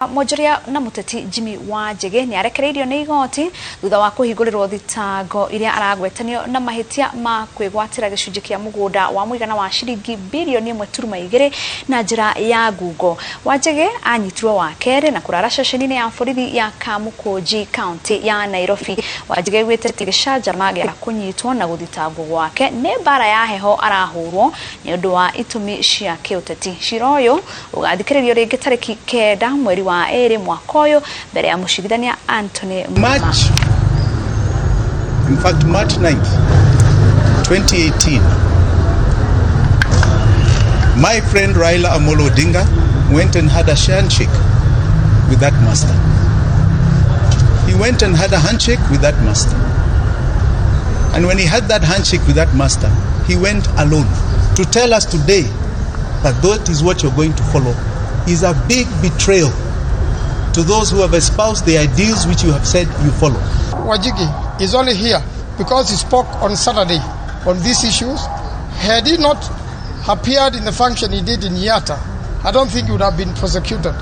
Mwonjoria na mũteti Jimmy Wanjigi nĩ arekereirio nĩ igoti thutha wa kũhingũrĩrwo thitango iria aragwetanio na mahĩtia ma kwĩgwatĩra gĩcunjĩ kĩa mũgũnda wa mũigana wa ciringi birioni 1.2 na njĩra ya ngungo. Wanjigi anyitirwo wa kerĩ na kũrara ceceni-inĩ ya borithi ya Kamukunji kaunti ya Nairobi. Wanjigi augĩte atĩ gĩcanjama gĩa kũnyitwo na gũthitangwo gwake nĩ mbara ya heho arahũrwo nĩ ũndũ wa itũmi cia kĩũteti. Cira ũyũ ũgathikĩrĩrio rĩngĩ tarĩki 9 mweri wa 2 mwaka ũyũ mbere ya mũcirithania Anthony March, in fact, March 9th, 2018, my friend Raila Amolo Odinga went and had a handshake with that master. He went and had a handshake with that master. And when he had that handshake with that master, he went alone. To tell us today that that is what you're going to follow is a big betrayal to those who have espoused the ideals which you have said you follow. Wanjigi is only here because he spoke on Saturday on these issues. Had he not appeared in the function he did in Yatta, I don't think he would have been prosecuted.